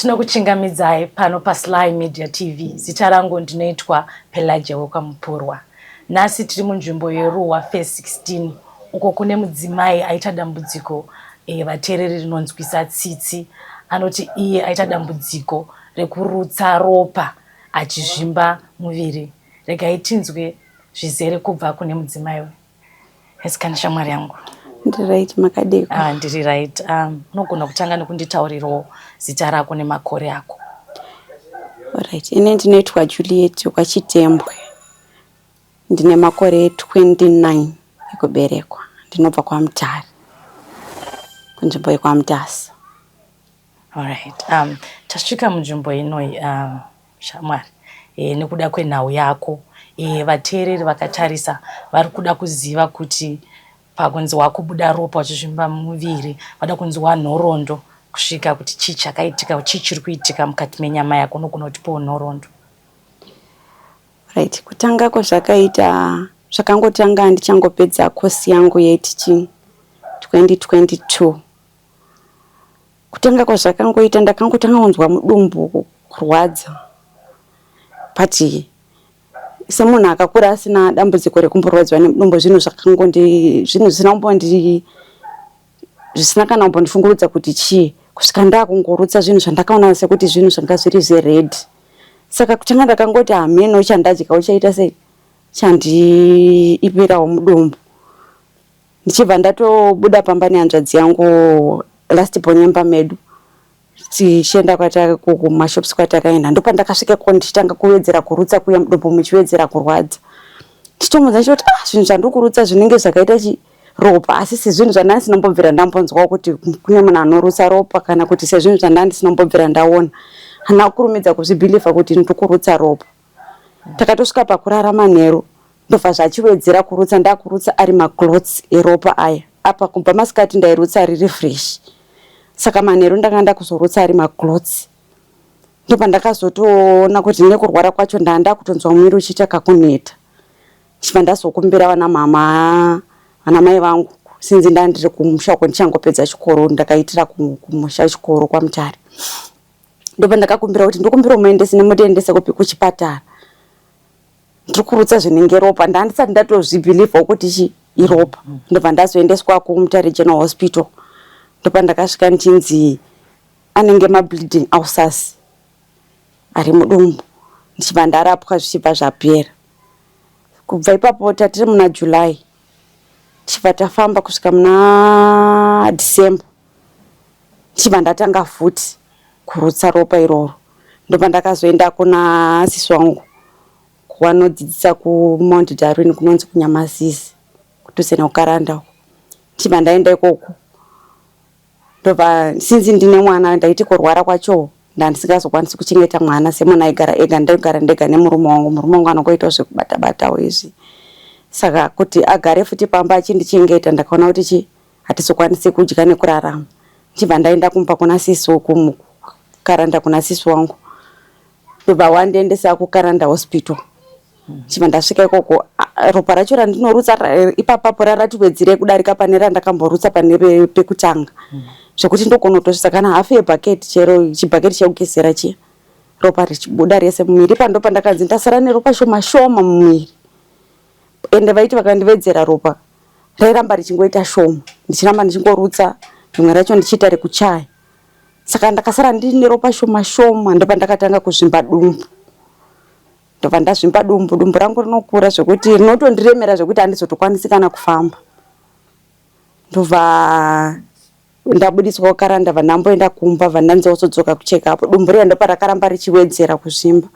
Tinokuchingamidzai pano paSly Media TV. Zita rangu ndinoitwa Pelagia wekwaMupurwa. Nhasi tiri munzvimbo yeRuwa Phase 16 uko kune mudzimai aita dambudziko vateereri rinonzwisa tsitsi. Anoti iye aita dambudziko rekurutsa ropa achizvimba muviri. Regai tinzwe zvizere kubva kune mudzimai uyu. Esikana shamwari yangu. Ndiri right, makadeko? Ah, ndiri right. Unogona kutanga nekunditaurirawo zita rako nemakore ako. Alright, ini ndinoitwa Juliet wekwaChitembwe. Ndine makore 29 ekuberekwa. Ndinobva kwaMutare, kunzvimbo yekwaMutasa. Alright. Tasvika munzvimbo inoi shamwari nekuda kwenhau yako. Vateereri vakatarisa vari kuda kuziva kuti pakunzi wakubuda ropa uchizvimba muviri, vada kunzwa nhoroondo kusvika kuti chii chakaitika, chii chiri kuitika mukati menyama yako. Unogona kutipawo nhoroondo. Right, kutanga kwazvakaita, zvakangotanga ndichangopedza kosi yangu yeteaching 2022. Kutanga kwazvakangoita, ndakangotanga kunzwa mudumbu kurwadza, but semunhu akakura asina dambudziko rekumborwadziwa nemudumbu, zvinhu zvakangondi zvinhu zvisina kumbondi zvisina kana kumbondishungurudza kuti chii, kusvika ndakungorutsa zvinhu zvandakaona sekuti zvinhu zvanga zviri zvered. Saka kutanga ndakangoti hameno chandadya uchaita sei chandiipirawo mudumbu. Ndichibva ndatobuda pamba nehanzvadzi yangu last born yemba medu, tichienda kumashops kwatakaenda, ndopandakasvika ko ndichitanga kuwedzera kurutsa kuya, mudumbu muchiwedzera kurwadza. Ndichitomudza ndichiti, ah, zvinhu zvandiri kurutsa zvinenge zvakaita chi ropa, asi sezvinhu zvandanga ndisinombobvira ndambonzwawo kuti kune munhu anorutsa ropa, kana kuti sezvinhu zvandanga ndisinombobvira ndaona. Handina kukurumidza kuzvibhilivha kuti ndiri kurutsa ropa. Takatosvika pakurara manheru, ndobva zvachiwedzera kurutsa, ndakurutsa ari maclots eropa aya. Apa kubva masikati ndairutsa riri fresh, saka manheru ndanga ndakuzorutsa ari maclots. Ndopandakazotoona kuti nekurwara kwacho ndaa ndakutonzwa muviri uchiita kakuneta. Ndichibva ndazokumbira vana mama, vana mai vangu, sinzi ndaa ndiri kumusha uko ndichangopedza chikoro, ndakaitira kumusha chikoro kwaMutare. Ndopandakakumbira kuti ndokumbira muendese nemundiendese kupi kuchipatara, ndiri kurutsa zvinenge ropa. Ndandisati ndatozvibhilivhawo kuti chi iropa. Ndobva ndazoendeswa kuMutare General Hospital. Ndopandakasvika ndichinzi anenge mableeding ulcers ari mudumbu, ndichibva ndarapwa, zvichibva zvapera. Kubva ipapo tatiri muna July, tichibva tafamba kusvika muna December, ndichibva ndatanga futi kurutsa ropa iroro. Ndopandakazoenda kuna sisi wangu wanodzidzisa kuMount Darwin, kunonzi kuNyamazizi, kudhuze nekuKaranda uko. Ndichibva ndaenda ikoko, ndobva sinzi ndine mwana, ndaiti kurwara kwacho ndandisingazokwanisi kuchengeta mwana semunhu aigara ega. Ndaigara ndega nemurume wangu. Murume wangu anongoitawo zvekubata batawo izvi, saka kuti agare futi pamba achindichengeta, ndakaona kuti chi hatizokwanisi kudya nekurarama. Ndichibva ndaenda kumba kuna sisi Karanda, kuna sisi wangu, ndobva wandiendesa kuKaranda Hospital. Ndichibva ndasvika ikoko, ropa racho randinorutsa ipapapo raratiwedzerei kudarika pane randakamborutsa pane pekutanga, zvekuti ndogona kutosvitsa kana hafu yebhaketi, chero chibhaketi chekugezera chiya, ropa richibuda rese mumuviri. Ipa ndopandakanzi ndasara neropa shoma shoma mumuviri, ende vaiti vakandiwedzera ropa rairamba richingoita shoma, ndichiramba ndichingorutsa rimwe racho ndichiita rekuchaya. Saka ndakasara ndiine ropa shoma shoma. Ndopandakatanga kuzvimba dumbu. Ndobva ndazvimba dumbu, dumbu rangu rinokura zvekuti rinotondiremera, zvekuti handizotokwanisi kana kufamba. Ndobva ndabudiswa kuKaranda, bva ndamboenda kumba, bva ndanzi wozodzoka kucheckup. Dumbu riya ndoparakaramba richiwedzera kuzvimba,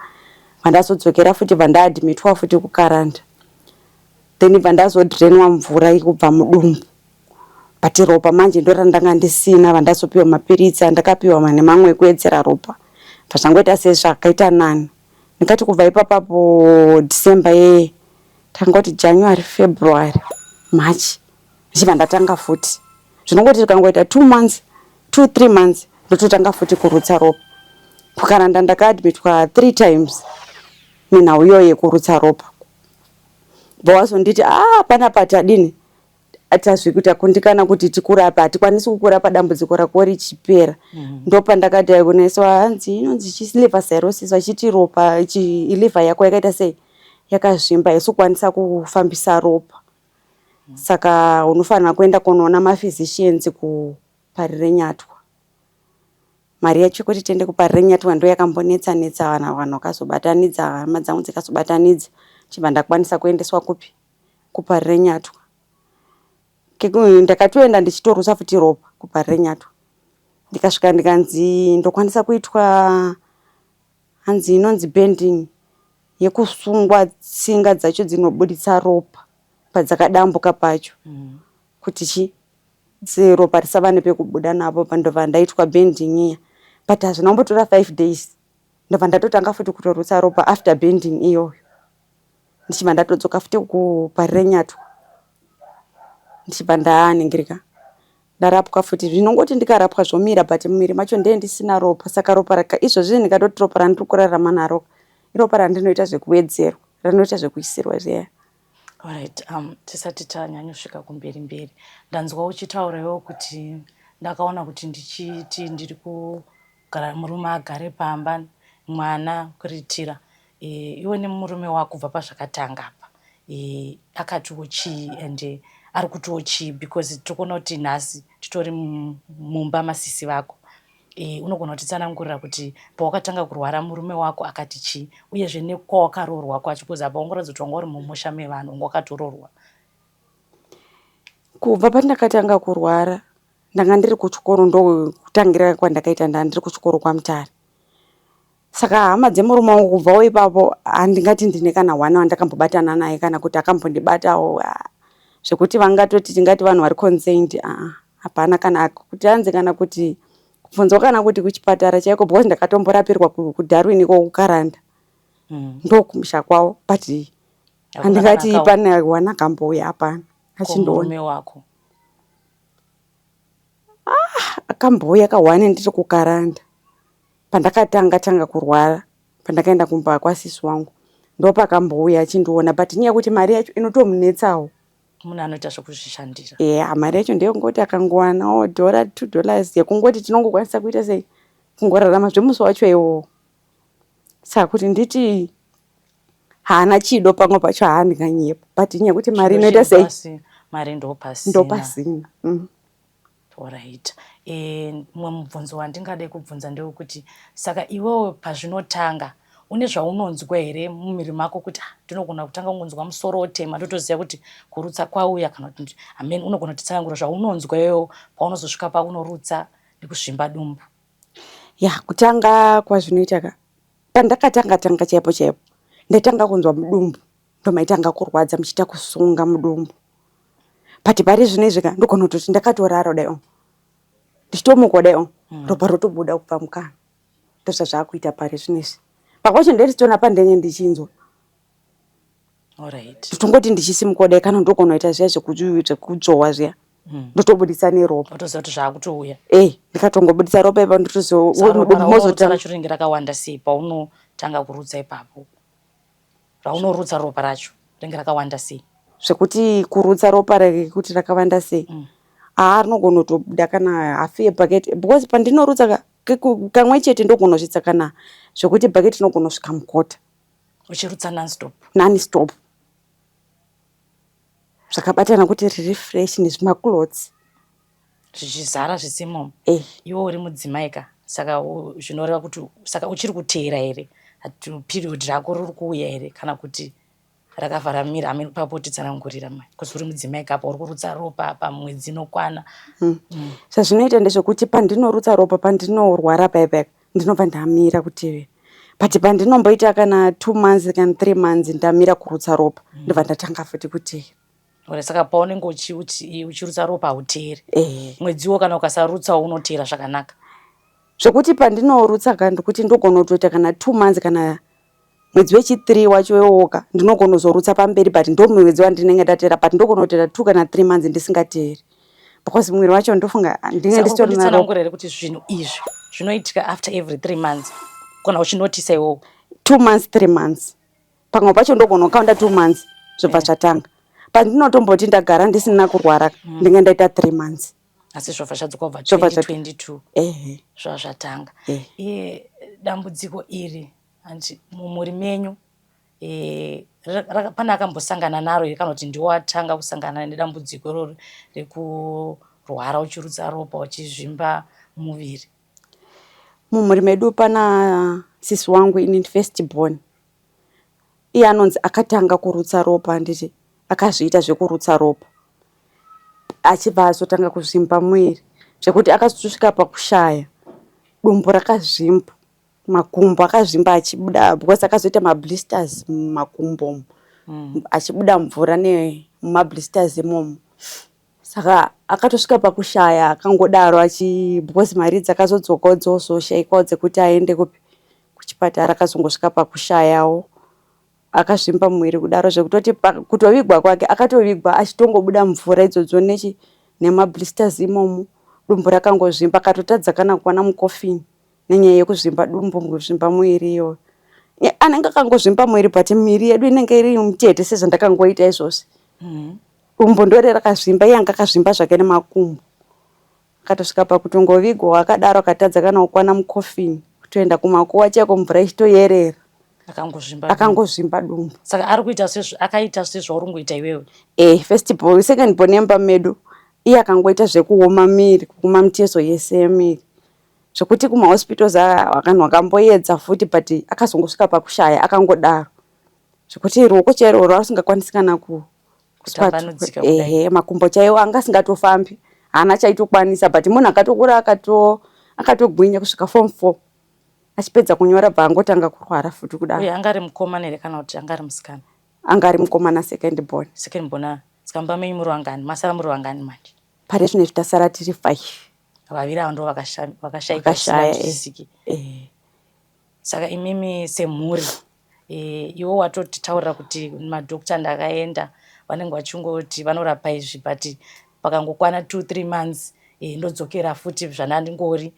bva ndazodzokera futi, bva ndaadmitwa futi kuKaranda. Then bva ndazodrenwa mvura kubva mudumbu, but ropa manje ndorandanga ndisina. Vandazopiwa mapiritsi andakapiwa nemamwe ekuwedzera ropa, bva zvangoita sezvakaita nani. Ndikati kubva ipapapo December yeye, takangoti January, February, March, ndichibva ndatanga futi. Zvinongoti tikangoita 2 months, 2, 3 months, ndototanga futi kurutsa ropa. KuKaranda ndakaadmitwa three times nenhau iyoyo yekurutsa ropa. Bva wazonditi, ah, panapa tadini. Tazvi takundikana kuti tikurape, hatikwanisi kukurapa dambudziko rako richipera. Ndopandakadiagnoswa, hanzi inonzi chiliver cirrhosis, vachiti ropa liver yako yakaita sei, yakazvimba, haisi kukwanisa kufambisa ropa, saka unofanira kuenda kunoona maphysicians kuParirenyatwa. Mari yacho kuti tiende kuParirenyatwa ndo yakambonetsa netsa vanhu. Vanhu vakazobatanidza, hama dzangu dzikazobatanidza, chibva ndakwanisa kuendeswa kupi? KuParirenyatwa. Ndakatoenda ndichitorutsa futi ropa kuParirenyatwa. Ndikasvika ndikanzi ndokwanisa kuitwa, hanzi inonzi banding, yekusungwa tsinga dzacho dzinobuditsa ropa padzakadambuka pacho, kuti chi ropa risava nepekubuda napo. Ndobva ndaitwa banding iya, but hazvina kumbotora 5 days, ndobva ndatotanga futi kutorutsa ropa after banding iyoyo. Ndichibva ndatodzoka futi kuParirenyatwa, ndichibva ndaningirika, ndarapwa futi. Zvinongoti ndikarapwa zvomira, but mumuviri macho ndee ndisina ropa. Saka ropa raka izvozvi ndingatoti ropa randiri kurarama naro iropa randinoita zvekuwedzerwa, randinoita zvekuisirwa zviya. Alright, tisati tanyanyosvika kumberi mberi, ndanzwa uchitaura iwo kuti ndakaona kuti ndichiti ndiri kugara, murume agare pamba, mwana kuritira. Iwe nemurume wako, kubva pazvakatanga apa, akatiwo chii and ari kutiwo chii? Because tiri kuona kuti nhasi titori mumba masisi vako. Unogona kutitsanangurira kuti pawakatanga kurwara murume wako akati chii, uyezve nekwawakaroorwa kwacho? Because apa wangoratidza kuti wanga uri mumusha mevanhu, wanga wakatoroorwa. Kubva pandakatanga kurwara ndanga ndiri kuchikoro. Ndokutangira kwandakaita, ndaa ndiri kuchikoro kwaMutare. Saka hama dzemurume wangu kubvawo ipapo handingati ndine kana one wandakambobatana naye kana kuti akambondibatawo zvekuti vangatoti tingati vanhu vari concerned. Aa, hapana kana kuti anzi kana kuti kubvunzwa kana kuti kuchipatara chaiko, because ndakatomborapirwa kuDarwin iko kuKaranda, ndokumusha kwavo, but Hakuna handingati kana pane one akambouya, hapana achindiona. Murume wako? Akambouya kahwane ndiri kuKaranda pandakatanga tanga kurwara, pandakaenda kumba kwasisi wangu, ndopakambouya achindiona, but inyaya yekuti mari yacho inotomunetsawo. Munhu anoita zvekuzvishandira. Eya, mari yacho ndeyekungoti akangowanawo dhora, $2, yekungoti tinongokwanisa kuita sei, kungorarama zvemusi wacho iwowo. Saka kuti nditi haana chido, pamwe pacho haandinganyepa, but inyaya yekuti mari Chido inoita chiri sei, pasi, mari ndopasina. Ndopasina. Alright, mumwe mubvunzo wandingade kubvunza ndewekuti saka iwewe pazvinotanga une zvaunonzwa here mumuviri mako kuti, "Ah, ndinogona kutanga kungonzwa musoro wotema, ndotoziva kuti kurutsa kwauya," kana kuti amen? Unogona kutitsanangura zvaunonzwa iwewo paunozosvika paunorutsa nekuzvimba dumbu? Ya, kutanga kwazvinoita ka, pandakatanga tanga chaipo chaipo, ndaitanga kunzwa mudumbu ndomaitanga kurwadza, muchiita kusunga mudumbu. But pari zvino izvi ka, ndogona kutoti ndakatorara kudai o, ndichitomuka kudai o, ropa rotobuda kubva mukanwa. Ndozvazvakuita pari zvino izvi. Pakwacho ndenditoona pandenge ndichinzwa, ndotongoti ndichisimuka kudai, kana ndogona kuita zviya zvekudzvowa zviya, ndotobudisa neropa. Otoziva kuti zvakutouya. E, ndikatongobudisa ropa ipapo Saka ropa raunorutsa ndotozomozotanga. Racho rinenge rakawanda sei paunotanga kurutsa ipapo? Raunorutsa ropa racho rinenge rakawanda sei? Zvekuti kurutsa ropa rekuti rakawanda sei, haa, rinogona kutobuda kana hafu yebhaketi, because pandinorutsa kamwe chete ndogona kusvitsa kana zvekuti bhaketi rinogona kusvika mukota. Uchirutsa nonstop? Nonstop, zvakabatana kuti riri fresh nezvimaclots. Zvichizara zvisimo? Eh. Iwe uri mudzimai ka, saka zvinoreva kuti saka uchiri kuteera here? Period rako riri kuuya here kana kuti rakavhara mira? Amene papo titsanangurira mai, because uri mudzimai kapa uri kurutsa ropa pamwedzi inokwana. Zvazvinoita ndezvekuti pandinorutsa ropa, pandinorwara paya paya, ndinobva ndamira kutevera. But pandinomboita kana 2 months kana 3 months ndamira kurutsa ropa, ndobva ndatanga futi kuteera. Ore, saka paunenge uchirutsa ropa hauteeri? Eh. Mwedziwo kana ukasarutsawo unoteera zvakanaka? Zvekuti pandinorutsa ka, ndikuti ndogona kutoita kana 2 months, kana mwedzi wechi3 wacho iwowoka ndinogona kuzorutsa pamberi, but ndo mwedzi wandinenge ndateera. But ndogona kutoita 2 kana 3 months ndisingateeri, because mwiri wacho ndofunga ndinge Saka ndisitorina ropa. kunditsanangura here kuti zvinhu izvi zvinoitika after every 3 months, kana uchinotisa iwowo? 2 months, 3 months, pamwe pacho ndogona kukaunda 2 months zvobva zvatanga. Pandinotomboti ndagara ndisina kurwara ndinge ndaita 3 months. Asi zvobva zvadzoka kubva Zvobva zvat- 2022 Ehe. zvava zvatanga. Eh. Iye dambudziko iri hanti mumhuri menyu pane akambosangana naro here kana kuti ndiwo atanga kusangana nedambudziko iroro rekurwara uchirutsa ropa uchizvimba muviri? Mumhuri medu pana sisi wangu, ini first born. Iye anonzi akatanga kurutsa ropa, handiti? Akazviita zvekurutsa ropa achibva azotanga kuzvimba muviri, zvekuti akazotosvika pakushaya, dumbu rakazvimba, makumbo akazvimba achibuda, because akazoita mablisters mumakumbo umu achibuda mvura nemumablisters imomo. Saka akatosvika pakushaya akangodaro achi, because mari dzakazodzokawo dzozoshaikwawo dzekuti aende kupi, kuchipatara. Akazongosvika pakushayawo akazvimba muviri kudaro, zvekutoti kutovigwa kwake akatovigwa achitongobuda mvura idzodzo nechi nemablisters imomo, dumbu rakangozvimba, akatotadza kana kuwana mukofini nenyaya yekuzvimba dumbu, kuzvimba muviri iyoyo. Anenge akangozvimba muviri, but miviri yedu inenge iri mutete sezvandakangoita izvozvi. Dumbu ndore rakazvimba, iye anga akazvimba zvake nemakumbo. Akatosvika pakutongovigwa akadaro, akatadza kana kukwana mukofini, kutoenda kumakuva chaiko mvura ichitoyerera. Akangozvimba dumbu. Akangozvimba dumbu. Saka ari kuita akaita sezvauri kungoita iwewe? First born, second born yemba medu, iye akangoita zvekuoma miri, kuoma mitezo yese yemiri, zvekuti kumahospitals vanhu vakamboedza futi, but akazongosvika pakushaya akangodaro, zvekuti ruoko chairo rwasingakwanisi kana kutambanudzika kudai. Ehe, makumbo chaiwo anga asingatofambi, haana chaitokwanisa, but munhu akatokura akatogwinya kusvika form 4, achipedza kunyora bva angotanga kurwara futi kudaro. Uye anga ari mukomana here kana kuti anga ari musikana? Anga ari mukomana, second born. Second born. Saka mumba menyu muri vangani? Masara muri vangani manje? Pari zvino izvi tasara tiri 5. Vaviri ava ndo vakashayika. Vakashaya. Zvisinganzwisisiki. Saka imimi semhuri, iwe watotitaurira kuti madhokta ndakaenda, vanenge vachingoti vanorapa izvi, but pakangokwana 2 3 months ndodzokera futi zvandandingori.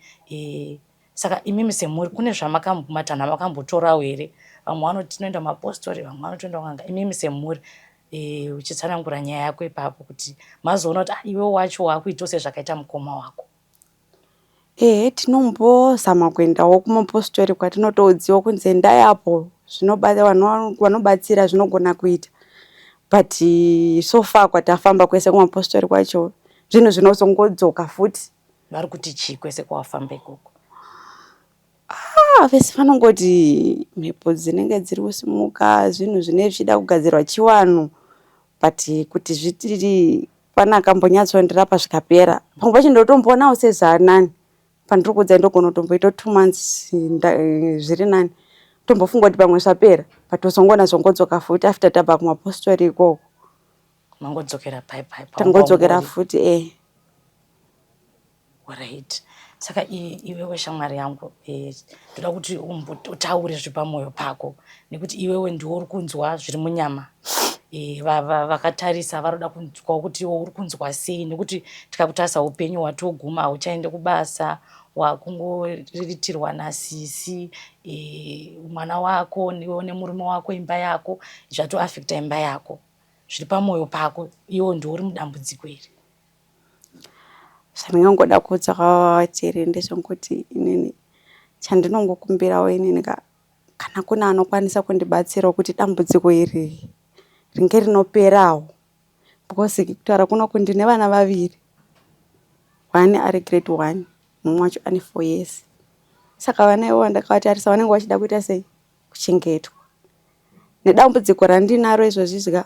Saka imimi semhuri kune zvamakambomatanho amakambotorawo here? Vamwe vanoti tinoenda kumapostori, vamwe vanotoenda kun'anga. Imimi semhuri, uchitsanangura nyaya yako ipapo kuti mazoona kuti ah, iwe wacho waakuitawo sezvakaita mukoma wako. Ehe, tinombozama kuendawo kumapostori kwatinotoudziwa kunzi endai apo, vanobatsira, zvinogona kuita, but so far kwatafamba kwese kumapostori kwacho zvinhu zvinozongodzoka futi. Vari kuti chii kwese kwawafamba ikoko? Ah, vese vanongoti mhepo dzinenge dziri kusimuka, zvinhu zvinenge zvichida kugadzirwa, chiwanhu, but kuti zvitiri pane akambonyatsondirapa zvikapera. Pamwe pacho ndotomboonawo sezvanani pandiri kuudza, ndogona kutomboita 2 months zviri nani, tombofunga kuti pamwe zvapera, but tozongoona zvongodzoka futi after tabva kumapostori ikoko. Mangodzokera pai pai? Tangodzokera futi, eh. Right, saka iwewe shamwari yangu, ndoda kuti utaure zviri pamwoyo pako, nekuti iwewe ndiwo uri kunzwa zviri munyama. Vakatarisa varoda kunzwawo kuti iwe uri kunzwa sei, nekuti tikakutarisa upenyu hwatoguma, hauchaende kubasa, wakungoriritirwa nasisi, mwana wako, iwe nemurume wako, imba yako zvatoafecta imba yako. Zviri pamwoyo pako, iwe ndiwo uri mudambudziko iri. Zvandingangoda kuudza vateereri ndezvekuti inini chandinongokumbirawo inini kana kune anokwanisa kundibatsirawo kuti dambudziko iri ringe rinoperawo, because kutaura kunoku ndine vana vaviri, one ari grade 1, mumwe wacho ane 4 years. Saka vana ivovo ndakavatarisa vanenge vachida kuita sei, kuchengetwa. Nedambudziko randinaro izvozvi ka,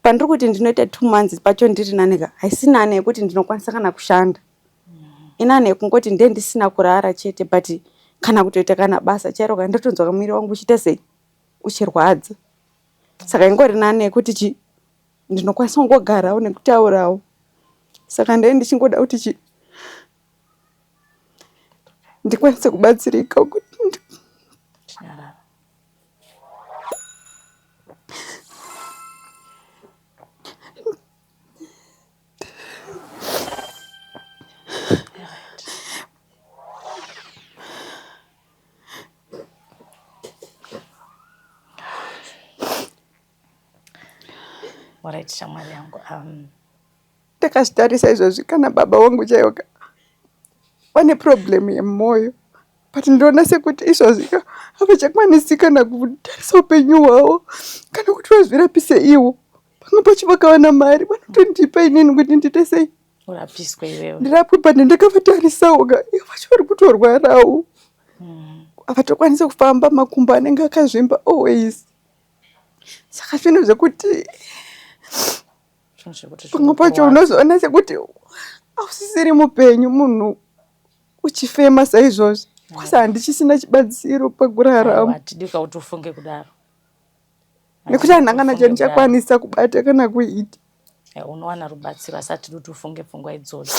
pandiri kuti ndinoita 2 months pacho ndiri nani ka, haisi nani yekuti ndinokwanisa kana kushanda, inani yekungoti ndiye ndisina kurara chete, but kana kutoita kana basa chairo ka, ndotonzwa muviri wangu uchiita sei, uchirwadza. Saka ingori nani yekuti chi ndinokwanisa kungogarawo nekutaurawo. Saka ndee ndichingoda kuti chi ndikwanise kubatsirika kuti Chinyarara. Right. Alright shamwari yangu. Ndakazvitarisa izvozvi kana baba vangu chaivo vane problem yemoyo but ndinoona sekuti izvozvi ka havachakwanisi kana kutarisa upenyu hwavo kana kuti vazvirapise ivo. Pamwe pacho vakawana mari vanotondipa inini kuti ndiite sei urapiswe iwewe ndirapwe but ndakavatarisawo ka ivo vacho vari kutorwarawo havatokwanisi kufamba makumbo anenge akazvimba always saka zvinhu zvekuti zvinhu zvekuti pamwe pacho unozoona sekuti hausisiri mupenyu munhu uchifema saizvozvi kwasi handichisina chibatsiro pakurarama hatidi kuti ufunge kudaro nekuti handina kana chandichakwanisa kubata kana kuita unowana rubatsiro asi hatidi kuti ufunge pfungwa idzodzo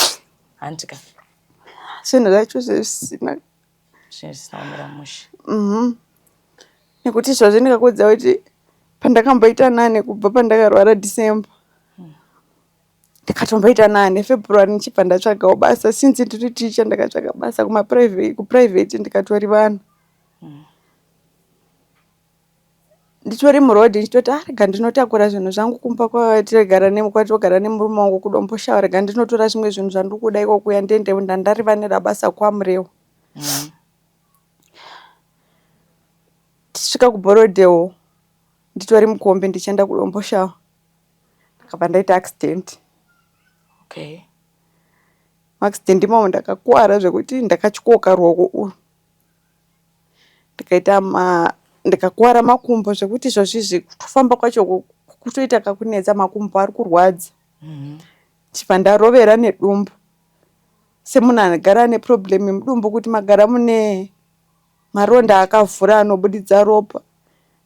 handika zvinhu zvacho zvisina zvinhu zvisina kumira mushe Nekuti izvozvi ndikakuudza kuti pandakamboita nane kubva pandakarwara December ndikatomboita nane February ndichibva ndatsvagawo basa since ndiri ticha ndakatsvaga basa kuprivate ndikatorivana nditori muroad ndichitoti ah rega ndinotakura zvinhu zvangu kumba kwatigara kwatogara nemurume wangu kuDomboshawa rega ndinotora zvimwe zvinhu zvandiri kuda ikokuya ndiende ndandarivanira basa kwaMurewa. Tichisvika kuBorodale nditori mukombi ndichienda kuDomboshawa ndakabva ndaita accident. Okay. Muaccident imomo ndakakuwara zvekuti ndakatyoka ruoko urwu. Ndikaita ndikakuwara makumbo zvekuti izvozvizvi kufamba kwacho kutoita kakunetsa makumbo ari kurwadza. Ndichibva ndarovera nedumbu semunhu agara ane problem yemudumbu kuti magara mune maronda akavhura anobuditsa ropa.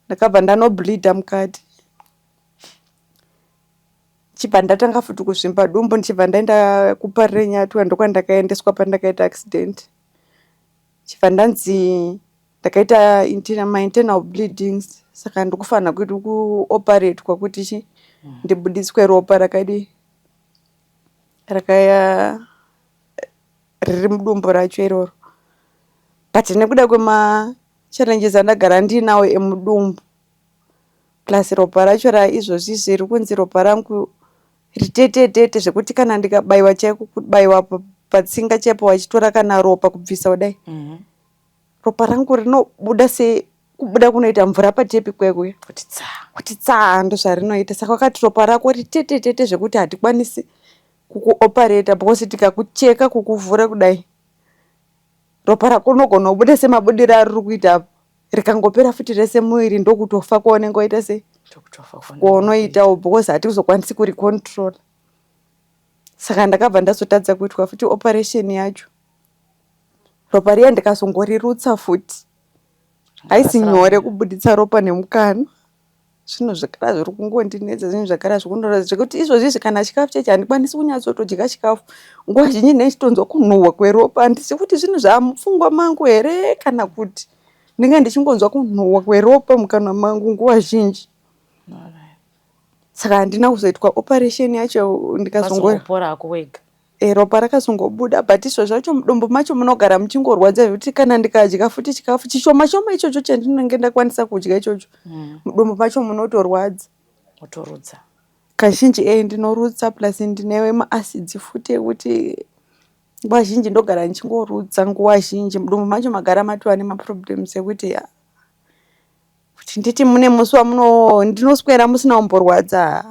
Ndakabva ndanobleedha mukati. Ndichibva ndatanga futi kuzvimba dumbu ndichibva ndaenda kuParirenyatwa ndokwandakaendeswa pandakaita accident. Ndichibva ndanzi ndakaita mainternal bleedings saka ndikufanira kuoparetwa kuti chi ndibudiswe ropa rakadii rakaya riri mudumbu racho iroro. But nekuda kwemachallenges andagara ndiinawo emudumbu plus ropa racho raizvozvi riri kunzi ropa rangu ritete tete zvekuti kana ndikabaiwa chaiko kubaiwa patsinga chaipo vachitora kana ropa kubvisa kudai ropa rangu rinobuda sekubuda kunoita mvura patepi kuya kuya Kuti tsaa. kuti tsaa ndozvarinoita saka vakati ropa rako ritete tete zvekuti hatikwanisi kukuopareta because tikakucheka kukuvhura kudai ropa rako rinogona kubuda semabudiro ariri kuita apa rikangopera futi rese muviri ndokutofa kwaunenge waita sei Ndokutofa kwaunoitawo because hatizokwanisi kuricontrola saka ndakabva ndazotadza kuitwa futi operation yacho ropa riya ndikazongorirutsa futi haisi nyore kubuditsa ropa nemukanwa zvinhu zvakara zviri kungondinetsa zvinhu zvakara zviri zvekuti izvozvizvi kana chikafu chacho handikwanisi kunyatsotodya chikafu nguva zhinji ndinenge kunhuhwa kweropa handisi kuti zvinhu zvamupfungwa mangu here kana kuti ndinenge ndichingonzwa kunhuhwa kweropa mukanwa mangu nguva zhinji saka handina kuzoitwa operation yacho ndikazongo Wazongopora hako wega. Ropa rakazongobuda but izvo zvacho mudumbu macho munogara muchingorwadza zvekuti kana ndikadya futi chikafu chishoma shoma ichocho chandinenge ndakwanisa kudya ichocho mudumbu macho munotorwadza. Wotorutsa. Kazhinji ndinorutsa plus ndine maacids futi ekuti nguva zhinji ndogara ndichingorutsa nguva zhinji mudumbu macho magara matova nemaproblems ekuti kuti nditi mune musi wamuno ndinoswera musina kumborwadza.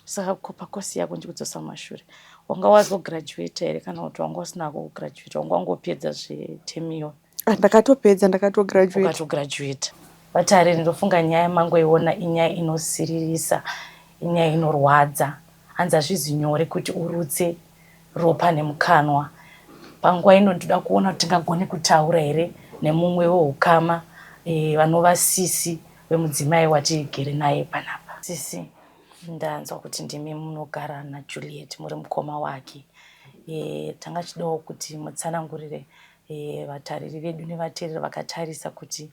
Saka kupa kosi yako ndikudzosa mumashure. Wanga wazograduate here kana kuti wanga usina kugraduate wanga wangopedza zvetemu iyoyo? Ndakatopedza ndakatograduate. Ukatograduate. Vatariri ndofunga nyaya yamangoiona inyaya inosiririsa, inyaya inorwadza. Hanzi hazvizi nyore kuti urutse ropa nemukanwa. Panguva ino ndoda kuona kuti tingagone kutaura here nemumwe weukama vanova sisi vemudzimai watigere naye panapa. Sisi, ndanzwa kuti ndimi munogara naJuliet muri mukoma wake. Tanga tichidawo kuti mutsanangurire vatariri vedu nevateereri vakatarisa kuti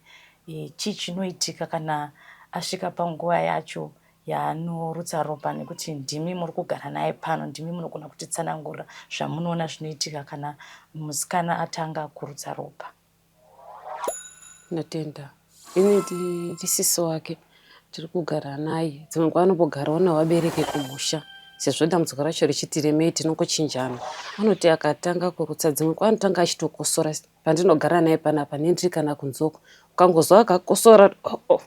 chii chinoitika kana asvika panguva yacho yaanorutsa ropa nekuti ndimi muri kugara naye pano, ndimi munogona kutitsanangurira zvamunoona zvinoitika kana musikana atanga kurutsa ropa. Ndatenda. Ini ndisisi wake. Tiri kugara naye, dzimwe nguva anombogarawo nevabereki kumusha sezvo dambudziko racho richiti remei tinongochinjana. Anoti akatanga kurutsa dzimwe nguva anotanga achitokosora pandinogara naye panapa nendiri kana kunze uko. Ukangozwa akakosora oh, oh,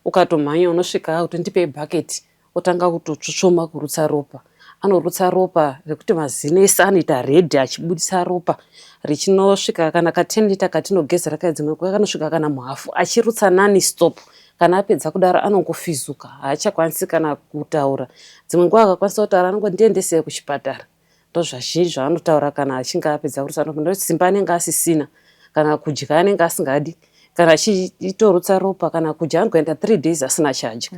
ukatomhanya unosvika akuti ndipei bhaketi otanga kutotsvotsvoma kurutsa ropa. Anorutsa ropa rekuti mazino ese anoita red achibudisa ropa richinosvika kana ka 10 lita katinogezera kaya dzimwe nguva kanosvika kana muhafu achirutsa nani stop. Kana apedza kudaro anongofizuka haachakwanisi kana kutaura. Dzimwe nguva akakwanisa kutaura anongoti ndiendesei kuchipatara. Ndozvazhinji zvaanotaura kana achinge apedza kurutsa ropa nekuti simba anenge asisina kana kudya anenge asingadi kana achitorutsa ropa kana kudya anogoenda 3 days asina chaadya.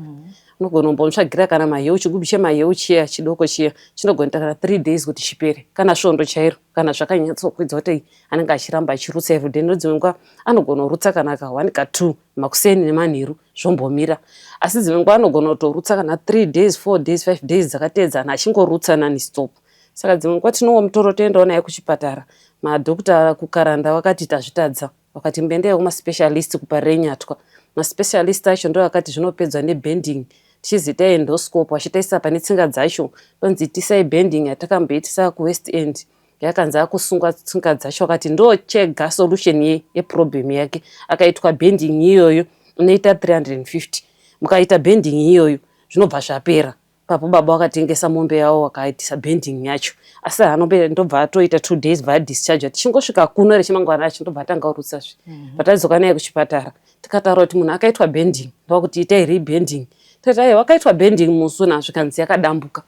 Unogona kumbomutsvagira kana maheu chigubhu chemaheu chiya chidoko chiya chinogona kana 3 days kuti chipere kana svondo chairo kana zvakanyatsokwidza kuti anenge achiramba achirutsa everyday nekuti dzimwe nguva anogona kurutsa kana ka 1 ka 2 makuseni nemanheru zvombomira asi dzimwe nguva anogona kutorutsa kana 3 days 4 days 5 days dzakateedzana achingorutsa nani stop saka dzimwe nguva tinongomutoro toendawo naye kuchipatara madhokta kukaranda vakati tazvitadza vakati mbendeyo kumaspecialist kuParirenyatwa maspecialist acho ndo akati zvinopedzwa nebending tichiziita endoscope vachitaisa pane tsinga dzacho tonzi itisai bending yatakamboitisa kuWest End yakanzi akusungwa tsinga dzacho akati ndo chega solution yeproblem yake akaitwa bending iyoyo inoita 350 mukaita bending iyoyo zvinobva zvapera papo baba vakatengesa mombe yavo vakaitisa bending yacho asi haano ndobva atoita 2 days bva adischarge tichingosvika kuno rechimangwana racho ndobva atanga kurutsazve patadzoka naye kuchipatara tikataura kuti munhu akaitwa bending ndokuti itai rebending tikati aiwa wakaitwa bending musuna zvikanzi yakadambuka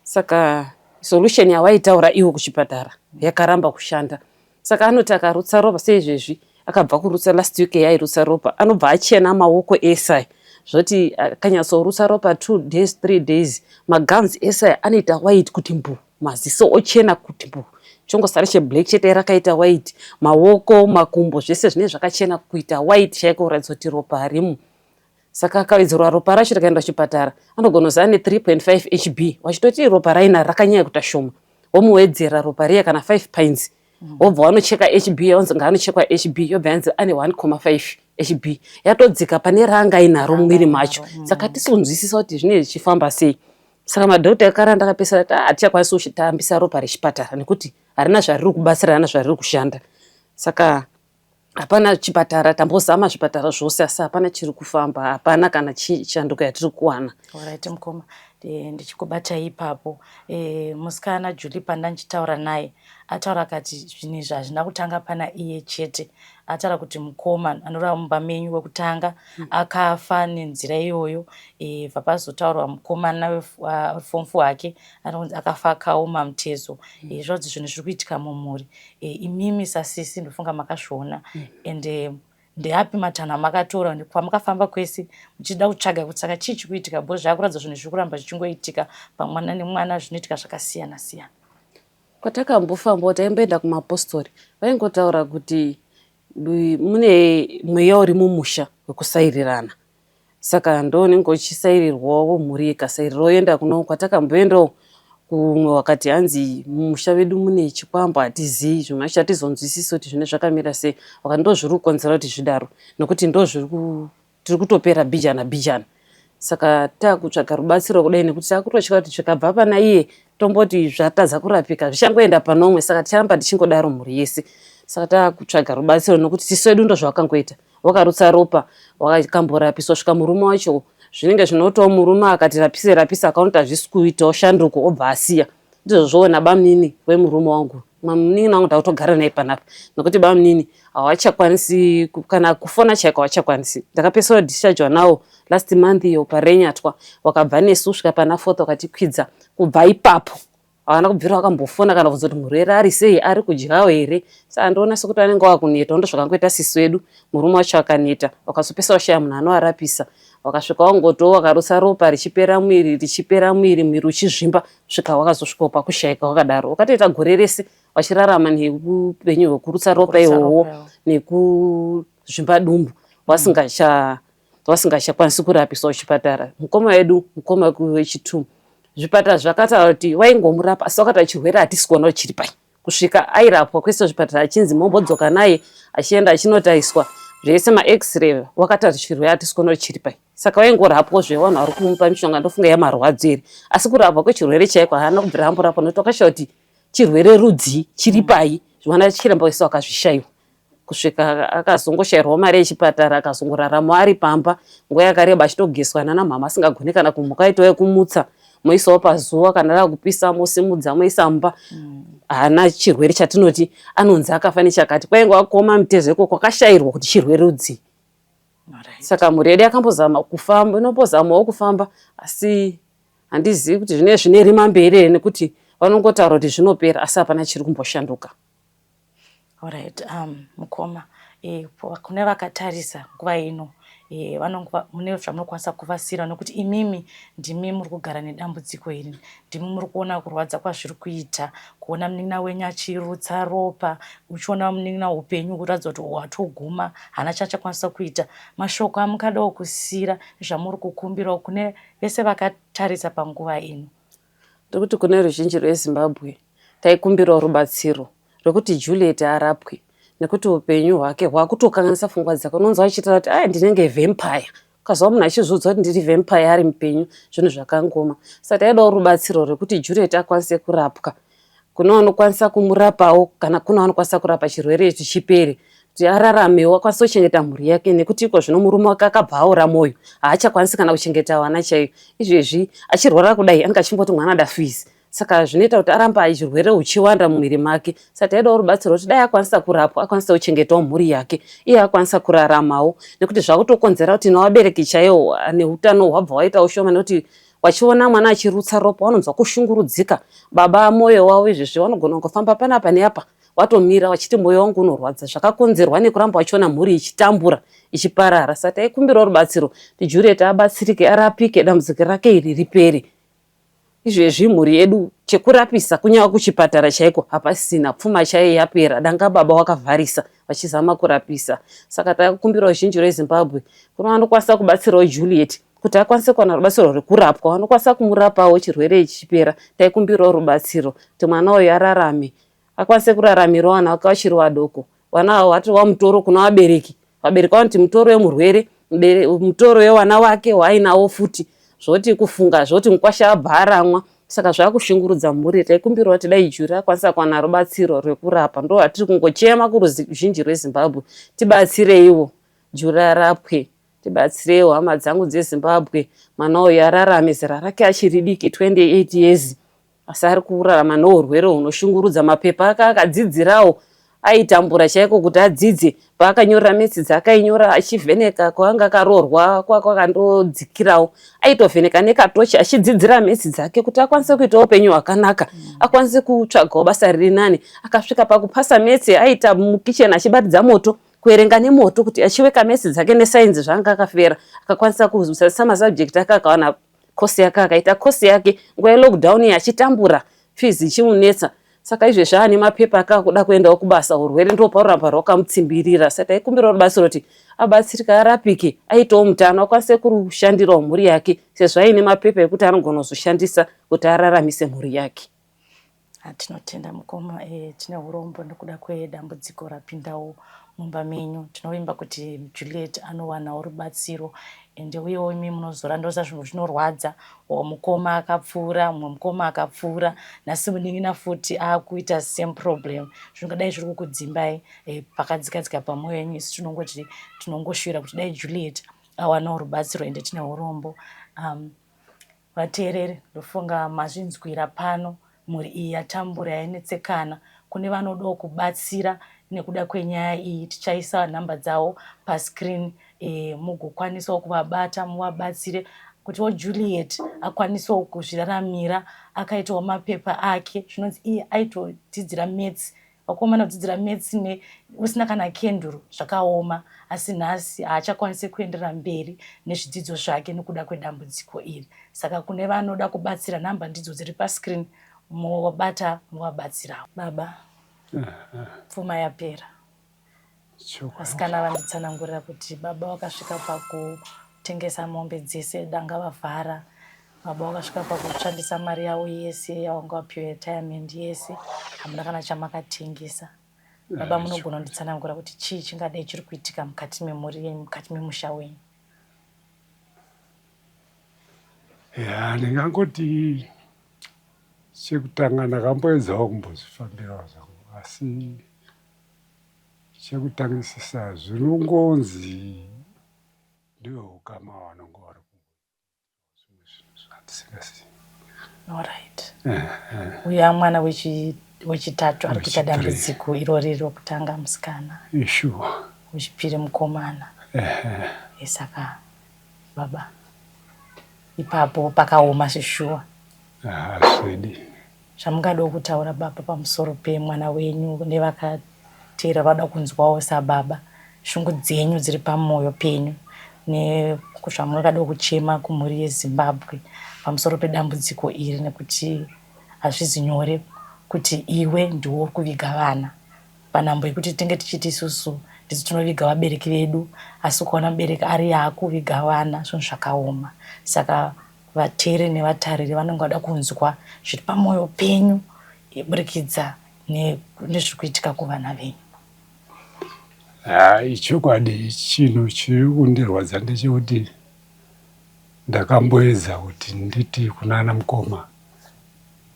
saka solution yawaitaura iwo kuchipatara yakaramba kushanda saka anoti akarutsa ropa seizvezvi akabva kurutsa last week yairutsa ropa anobva achena maoko ese zvoti akanyatsorutsa ropa 2 days 3 days magums ese anoita white kuti mbu maziso ochena kuti mbu chongosara cheblack chete rakaita white maoko makumbo zvese zvinenge zvakachena kuita white chaiko kuratidza kuti ropa harimo saka akawedzerwa ropa racho rikaenda kuchipatara anogona kuzi ane 3.5 HB wachitoti ropa raina rakanyanya kuita shoma womuwedzera ropa riya kana 5 pints wobva wanocheka HB yaonzi ngaanochekwa HB yobva yanzi ane 1.5 HB yatodzika pane raanga inaro mumwiri macho saka hatisi kunzwisisa kuti zvinenge zvichifamba sei saka madhokota ekaranda akapesera kuti hatichakwanisi kuchitambisa ropa rechipatara nekuti harina zvariri kubatsira harina zvariri kushanda saka hapana chipatara tambozama zvipatara zvose asi hapana chiri kufamba hapana kana shanduko yatiri kuwana alright mukoma ndichikubatai ipapo musikana Julie pandandichitaura naye ataura akati zvinhu izvi hazvina kutanga pana iye chete ataura kuti mukoma anorava mumba menyu wekutanga akafa nenzira iyoyo bva pazotaurwa mukomana form 4 hake anonzi akafa akaoma mutezo zvinonzi zvinhu zviri kuitika mumhuri imimi sasisi ndofunga makazviona and ndeapi matanho amakatora kwamakafamba kwese muchida kutsvaga kuti saka chii chikuitika because zvaakuratidza zvinhu zviri kuramba zvichingoitika pamwana nemwana zvinoitika zvakasiyana siyana kwatakambofambawo taimboenda kumapostori vaingotaura kuti mune mweya uri mumusha wekusairirana saka ndounenge uchisairirwawo mhuri ikasairirwa oenda kuno kwatakamboendawo kumwe wakati hanzi mumusha vedu mune chikwambo hatizii zvimwe zvacho hatizonzwisisi kuti zvine zvakamira sei wakati ndo zviri kukonzera kuti zvidaro nekuti ndo zviri tiri kutopera bhijana bhijana saka taakutsvaga rubatsiro kudai nekuti taakutotya kuti zvikabva pana iye tomboti zvatadza kurapika zvichangoenda panomwe saka ticharamba tichingodaro mhuri yese saka taakutsvaga rubatsiro nekuti tisu edu ndo zvavakangoita wakarutsa ropa wakamborapiswa svika murume wacho zvinenge zvinotawo murume akati rapise rapise akaona kuti hazvisi kuitawo shanduko obva asiya ndizvo zvoona bamunini wemurume wangu munin'ina wangu ndakutogara naye panapa nekuti bamunini hawachakwanisi kana kufona chaiko hawachakwanisi ndakapesera dischargewa nawo last month iyo parenyatwa wakabva nesu kusvika pana fourth wakatikwidza kubva ipapo havana kubvira vakambofona kana kubvunza kuti murwere ari sei ari kudyawo here saka ndoona sekuti vanenge vakuneta ndo zvakangoita sisi wedu murume wacho akaneta wakazopesa washaya munhu anoarapisa wakasvika wangotowo wakarutsa ropa richipera mwiri richipera mwiri mwiri uchizvimba kusvika wakazosvikawo pakushayika wakadaro wakatoita gore rese wachirarama neupenyu hwekurutsa ropa ihwohwo nekuzvimba dumbu wasingachakwanisi kurapiswa kuchipatara mukoma wedu mukoma wechitu zvipatara zvakataura kuti waingomurapa asi wakati chirwere hatisi kuona kuti chiri pai kusvika airapwa kwese zvipatara achinzi mombodzoka naye achienda achinotariswa Zvese maX-ray wakatati chirwere hatisi kuona kuti chiri pai. Saka vaingorapwa zve vanhu vari kumupa mishonga ndofunga yemarwadzo here. Asi kurapwa kwechirwere chaiko haana kubvira amborapwa nekuti wakashaya kuti chirwere rudzii chiri pai. Zvivana chiremba wese wakazvishaiwa. Kusvika akazongoshairwawo mari yechipatara akazongorarama ari pamba nguva yakareba achitogeswa nana mhamha asingagoni kana kumuka aitova yekumutsa moisawo pazuva kana rakupisa mosimudza moisa mumba haana chirwere chatinoti anonzi akafa nechakati kwainge wakoma mitezo iko kwakashairwa kuti chirwere rudzii. Saka mhuri yedu yakambozama kufamba inombozamawo kufamba asi handizivi kuti zvine zvine rima mberi here nekuti vanongotaura kuti zvinopera asi hapana chiri kumboshanduka. Alright, mukoma kune vakatarisa nguva ino mune zvamunokwanisa kuvasira nekuti imimi ndimi muri kugara nedambudziko iri, ndimi muri kuona kurwadza kwazviri kuita, kuona munin'ina wenyu achirutsa ropa, uchiona munin'ina upenyu kuratidza kuti watoguma, haana chaachakwanisa kuita. Mashoko amungadawo kusira nezvamuri kukumbirawo kune vese vakatarisa panguva ino. Ndiri kuti kune ruzhinji rweZimbabwe taikumbirawo rubatsiro rwekuti Juliet arapwe nekuti upenyu hwake hwakutokanganisa pfungwa dzake. Unonzwa achitaura kuti aya ndinenge vampire. Ukazwa munhu achizviudza kuti ndiri vampire ari mupenyu zvinhu zvakangoma. Saka taidawo rubatsiro rwekuti Juliet akwanise kurapwa. Kune vanokwanisa kumurapawo kana kune vanokwanisa kurapa chirwere ichi chipere kuti araramewo akwanise kuchengeta mhuri yake nekuti iko zvino murume wake akabva aora mwoyo haachakwanisi kana kuchengeta vana chaiyo. Izvezvi achirwara kudai anenge achimboti mwana ada fees saka zvinoita kuti aramba chirwere huchiwanda mumuviri make. Saka taidawo rubatsiro kuti dai akwanisa kurapwa akwanise kuchengetawo mhuri yake iye akwanisa kuraramawo nekuti zvakutokonzera kuti nevabereki chaiwo neutano hwabva hwaita ushoma nekuti Wachiona mwana achirutsa ropa wanonzwa kushungurudzika. Baba moyo wavo izvezvi vanogona kungofamba panapa neapa watomira wachiti moyo wangu unorwadza zvakakonzerwa nekuramba wachiona mhuri ichitambura ichiparara. Saka taikumbirawo rubatsiro kuti Juliet abatsirike arapike dambudziko rake iri ripere. Izvezvi mhuri yedu chekurapisa kunyange kuchipatara chaiko hapasisina, pfuma chaiyo yapera, danga baba wakavharisa vachizama kurapisa. Saka takumbirawo ruzhinji rweZimbabwe kune vanokwanisa kubatsirawo Juliet kuti akwanise kuwana rubatsiro rwekurapwa vanokwanisa kumurapawo chirwere ichi chipera taikumbirawo rubatsiro kuti mwana uyu ararame akwanise kuraramirawo vana vake vachiri vadoko vana avo vatova mutoro kuna vabereki vabereki vanoti mutoro wemurwere mutoro wevana wake waainawo futi zvoti kufunga zvoti mukwasha abva aramwa saka zvakushungurudza mhuri taikumbirawo kuti dai juri akwanisa kuwana rubatsiro rwekurapa ndo hatiri kungochema kuruzhinji rwezimbabwe tibatsireiwo juri arapwe Tibatsireiwo hama dzangu dzeZimbabwe mwana uyu ararame zera rake achiri diki 28 years asi ari kurarama neurwere hunoshungurudza mapepa ake akadzidzirawo aitambura chaiko kuti adzidze paakanyorera metsi dzaakainyora achivheneka kwaanga akaroorwa kwakandodzikirawo aitovheneka nekatochi achidzidzira metsi dzake kuti akwanise kuita upenyu hwakanaka akwanise kutsvagawo basa riri nani akasvika pakupasa metsi aita mukicheni achibatidza moto kuerenga nemoto kuti achiweka mesi dzake nesainzi zvaanga akafera akakwanisa kuzwisisa masubject ake akawana kosi yake akaita kosi yake nguva yelockdown iyi achitambura fees ichimunetsa saka izvezvi aane mapepa ake akuda kuendawo kubasa urwere ndo pauramba rwakamutsimbirira saka taikumbirawo rubatsiro kuti abatsirike arapike aitewo mutano akwanise kushandirawo mhuri yake sezvo aine mapepa ekuti anogona kuzoshandisa kuti araramise mhuri yake. Tinotenda mukoma eh, tine urombo nekuda kwedambudziko rapindawo mumba menyu. Tinovimba kuti Juliet anowanawo rubatsiro ende uyewo imi munozora ndoza zvinhu zvinorwadza mukoma akapfuura mumwe mukoma akapfuura nhasi munin'ina futi akuita same problem zvingadai zviri kukudzimbai eh, pakadzikadzika pamwoyo yenyu isu tinongoti tinongoshuvira kuti dai Juliet awanawo rubatsiro ende tine urombo um, Vateereri ndofunga mazvinzwira pano mhuri iyi yatambura yainetsekana kune vanodawo kubatsira nekuda kwenyaya iyi tichaisa nhamba dzavo pascreen e, mugokwanisawo kuvabata muvabatsire kutiwo Juliet akwanisewo kuzviraramira akaitawo mapepa ake zvinonzi iye aitodzidzira maths Vakomana kudzidzira maths ne usina kana kenduru zvakaoma asi nhasi haachakwanise kuenderera mberi nezvidzidzo zvake nekuda kwedambudziko iri. Saka kune vanoda kubatsira nhamba ndidzo dziri pascreen mobata movabatsirawo. Baba pfuma yapera. Vasikana vanditsanangurira kuti baba vakasvika pakutengesa mombe dzese danga vavhara. Baba vakasvika pakushandisa mari yavo yese yavanga vapiwa retirement yese hamuna kana chamakatengesa. Baba, munogona kunditsanangura kuti chii chingadai chiri kuitika mukati memhuri yenyu, mukati memusha wenyu? Ya, ndingangoti chekutanga ndakamboedzawo kumbozvifambirawo zvangu, asi chekutangisisa zvinongonzi ndiwe ukama vanonge vari zvimwe zvinhu zvandisingazivi. Alright. Uya mwana wechitatu ari kuita dambudziko irori rokutanga musikana. Sure. Wechipiri mukomana. Saka baba ipapo pakaoma zveshuwa. Hazvidi. Zvamungadawo kutaura baba pamusoro pemwana wenyu nevakateera vada kunzwawo sababa shungu dzenyu dziri pamwoyo penyu nezvamungadawo kuchema kumhuri yeZimbabwe pamusoro pedambudziko iri, nekuti hazvizi nyore kuti iwe ndiwo uri kuviga vana panhambo yekuti tinge tichiti isusu ndisu tinoviga vabereki vedu, asi ukaona mubereki ari yaakuviga vana zvinhu zvakaoma. Saka vateereri nevatariri vanenge vada kunzwa zviri pamwoyo penyu kuburikidza nezviri kuitika kuvana venyu. Haa, ichokwadi chinhu chiri kundirwadza ndechekuti ndakamboedza kuti nditi kunana mukoma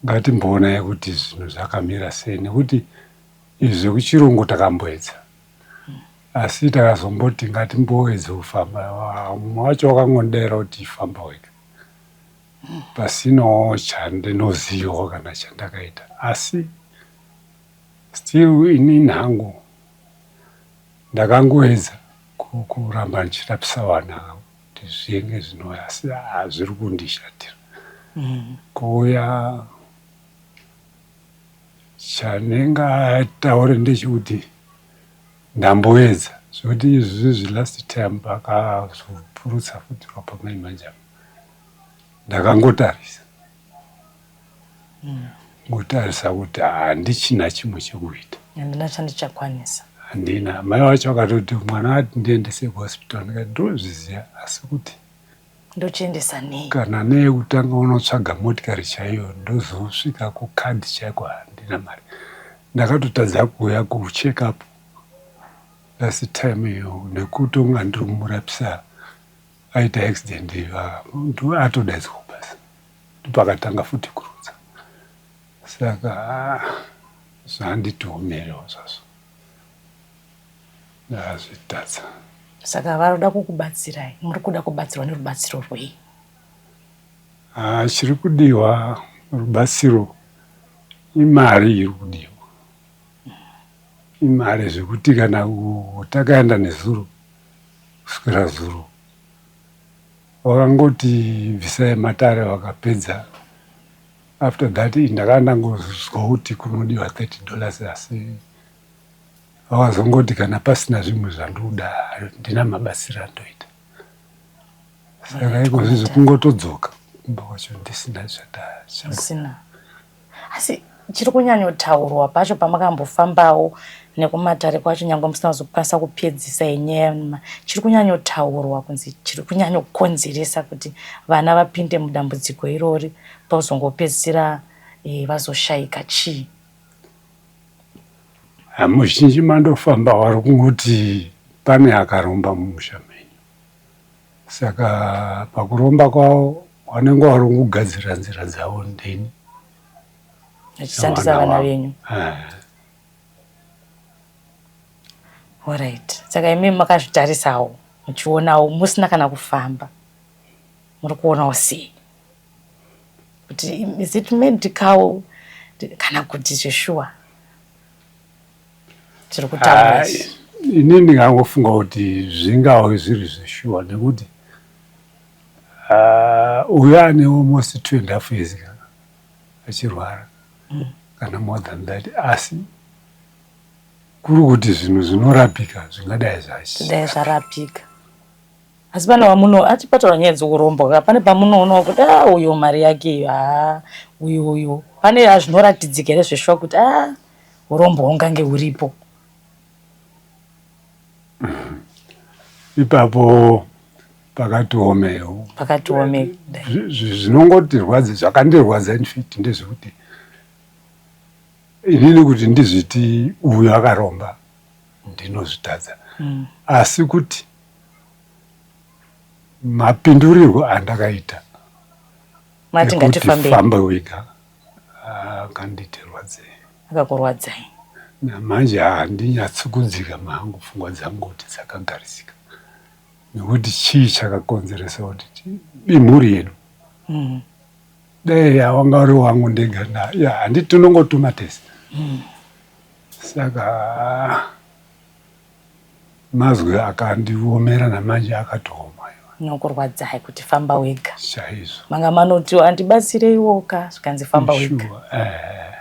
ngatimboonai kuti zvinhu zvakamira sei, nekuti izvi zvekuchirungu takamboedza, asi takazomboti ngatimboedze kufamba. Mumwe wacho wakangondidaira kuti famba wega pasinawo chandinozivawo kana chandakaita, asi still inini hangu ndakangoedza kuramba ndichirapisa vana kuti zvinge zvinouya, asi zviri kundishatira. Kuuya chandingataure ndechekuti ndamboedza zvekuti izvizvi last time pakazopurutsa futi ropa mai manje apa ndakangotarisa ngotarisa kuti handichina chimwe chekuita, handina chandichakwanisa. Handina. Mai vacho vakatoti mwana ati ndiendese kuhospital, ndikati ndozviziva, asi kuti ndochiendesa nei? Kana neyekutanga unotsvaga motikari chaiyo ndozosvika kukadhi chaiko, handina mari. Ndakatotadza kuuya kucheck up last time iyo nekutonga ndiri kumurapisa aita accident, atodaidzwa kubasa, ndopakatanga futi kurutsa. Saka zvanditiomerewo zvazvo, ndazvitadza. Saka varoda kukubatsirai, muri kuda kubatsirwa nerubatsiro rwei? Chiri kudiwa rubatsiro imari iri kudiwa, imari zvekuti kana takaenda nezuro kuswera zuro vakangoti bvisai matare vakapedza. After that ndakanga ndangozwa kuti kunodiwa $30, asi vakazongoti kana pasina zvimwe zvandoda handina mabatsiro andoita. Saka ikozvizvi kungotodzoka kumba kwacho ndisina zvatasina. Asi chiri kunyanyotaurwa pacho pamakambofambawo nekumatare kwacho, nyange musina kuzokwanisa kupedzisa yenyaya, chiri kunyanyotaurwa kunzi chiri kunyanyokonzeresa kuti vana vapinde mudambudziko irori pazongopedzisira vazoshaika chii? Muzhinji mandofamba vari kungoti pane akaromba mumusha menyu, saka pakuromba kwavo vanenge vari kugadzira nzira dzavo ndeni achishandisa vana venyu. Alright, saka imi makazvitarisawo muchionawo musina kana kufamba, muri kuonawo sei kuti is it medical kana kuti zveshuwa tiri kutaura? Ini ndingangofunga kuti zvingave zviri zveshuwa, nekuti uyo ane almost 2.5 years kana achirwara kana more than that, asi kuri kuti zvinhu zvinorapika zvingadai zvidai zvarapika. Asi pane vamuno atipataura nyaya dzekuromba, pane pamunoonawo kuti a uyo mari yake iyo, haa uyo uyo, pane zvinoratidzika here zveshuwa kuti a urombo hungange huripo? Ipapo pakatiomewo. Pakatiomei. Zvinongotirwadza, zvakandirwadza infact ndezvekuti Inini kuti ndizviti uyu akaromba ndinozvitadza. Asi kuti mapindurirwo andakaita Mati ekuti ngatifambei. Famba wega akanditi rwadzei. Akakurwadzai. Namanje handinyatsi kudzika mangu, pfungwa dzangu kuti dzakagarisika, nekuti chii chakakonzeresa kuti imhuri yedu. Dai wanga uri wangu ndega, ya, handiti tinongotuma tese. Saka mazwi akandiomera, namanje akatooma. Nokurwadzai kuti famba wega. Chaizvo. Manga manoti andibatsireiwoka, zvikanzi famba wega. Sure, eh.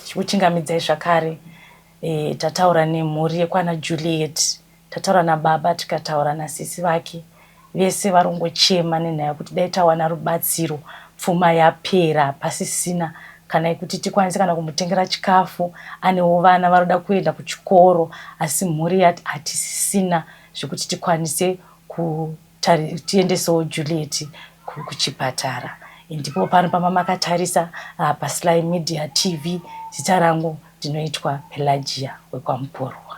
Chikuchingamidzai zvakare. Tataura nemhuri yekwana Juliet, tataura nababa, tikataura nasisi vake. Vese varongochema nenhaya yekuti dai tawana rubatsiro. Pfuma yapera, pasisina kana yekuti tikwanise kana kumutengera chikafu. Anewo vana varoda kuenda kuchikoro, asi mhuri yati hatisisina zvekuti tikwanise tiendesewo Juliet kuchipatara. Ndipo pano pama makatarisa paSly Media TV. Zita rangu ndinoitwa Pelagia wekwaMupurwa.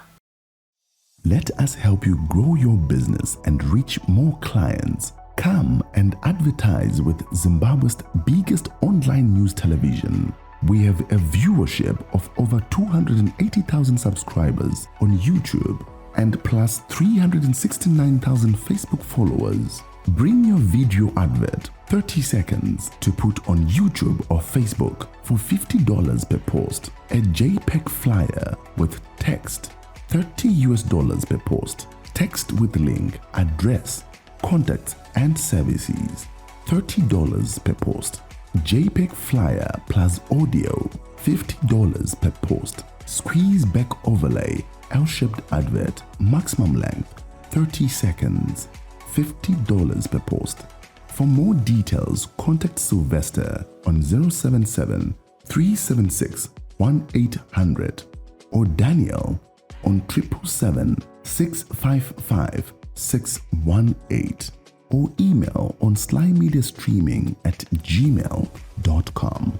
Let us help you grow your business and reach more clients. Come and advertise with Zimbabwe's biggest online news television. We have a viewership of over 280,000 subscribers on YouTube and plus 369,000 Facebook followers. Bring your video advert, 30 seconds, to put on YouTube or Facebook for $50 per post. A JPEG flyer with text, $30 US per post. Text with link, address, contacts and services, $30 per post. JPEG flyer plus audio, $50 per post. Squeeze back overlay, L-shaped advert, maximum length, 30 seconds, $50 per post. For more details, contact Sylvester on 077 376 1800 or Daniel on 777 655 618 or email on slymediastreaming@gmail.com.